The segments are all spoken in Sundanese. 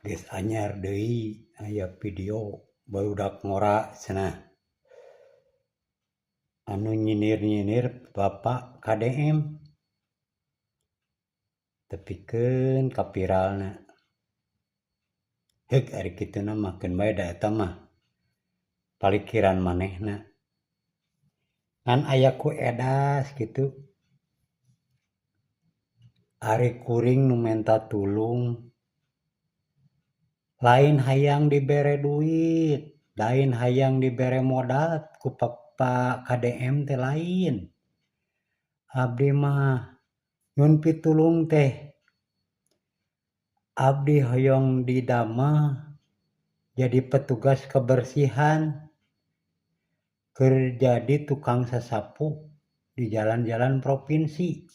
Geus anyar deui aya video barudak ngora cenah anu nyindir-nyindir Bapak KDM tepikeun ka viralna. Heuk ari kituna mah keun bae da eta mah palikiran manehna. Ngan aya ku edas kitu ari kuring nu menta tulung lain hayang dibere duit, lain hayang dibere modal ku Pak KDM teh lain. Abdi mah nyuhun pitulung teh abdi hoyong didamel jadi petugas kebersihan keur jadi tukang sasapu di jalan-jalan provinsi.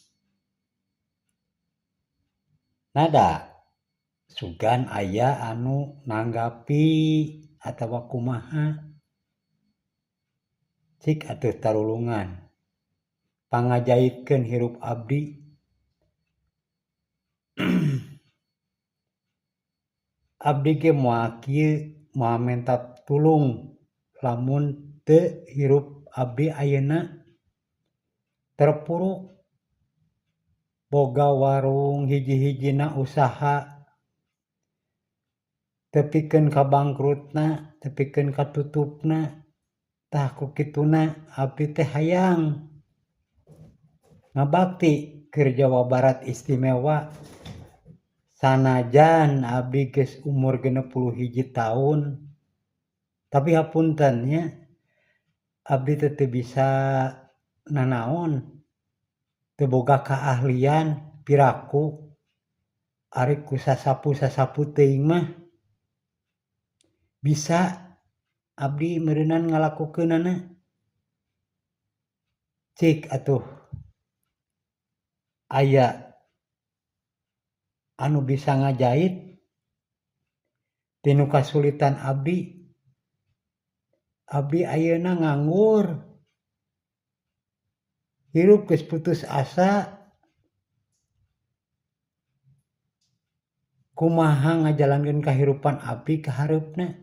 Nada sugan aya anu nanggapi atawa kumaha cik atuh tarulungan pangajaitkeun hirup abdi. Abdi ge moal kieu moal menta tulung lamun teu hirup abdi ayeuna terpuruk boga warung hiji-hijina usaha tepikeun ka bangkrutna, tepikeun ka tutupna. Tah ku kituna abdi teh hayang ngabakti keur Jawa Barat istimewa sanajan abdi geus umur 61 taun tapi hapunten nya abdi teh teu bisa nanaon, teu boga kaahlian piraku ari ku sasapu-sasapu teuing mah bisa abdi meureunan ngalakukeunana. Cik atuh aya anu bisa ngajait tinu kasulitan abdi. Abdi ayeuna nganggur, hirup geus putus asa, kumaha ngajalankeun kahirupan abdi ka hareupna.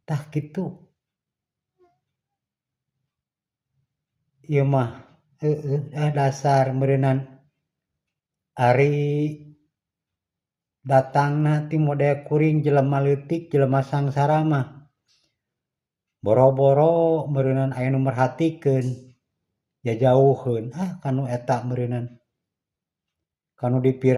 Tah kitu. Ieu mah heueuh dasar meureunan ari datangna ti model kuring jelema leutik jelema sangsara mah boro-boro meureunan aya nu merhatikeun jajauheun ah kanu eta meureunan kanu dipir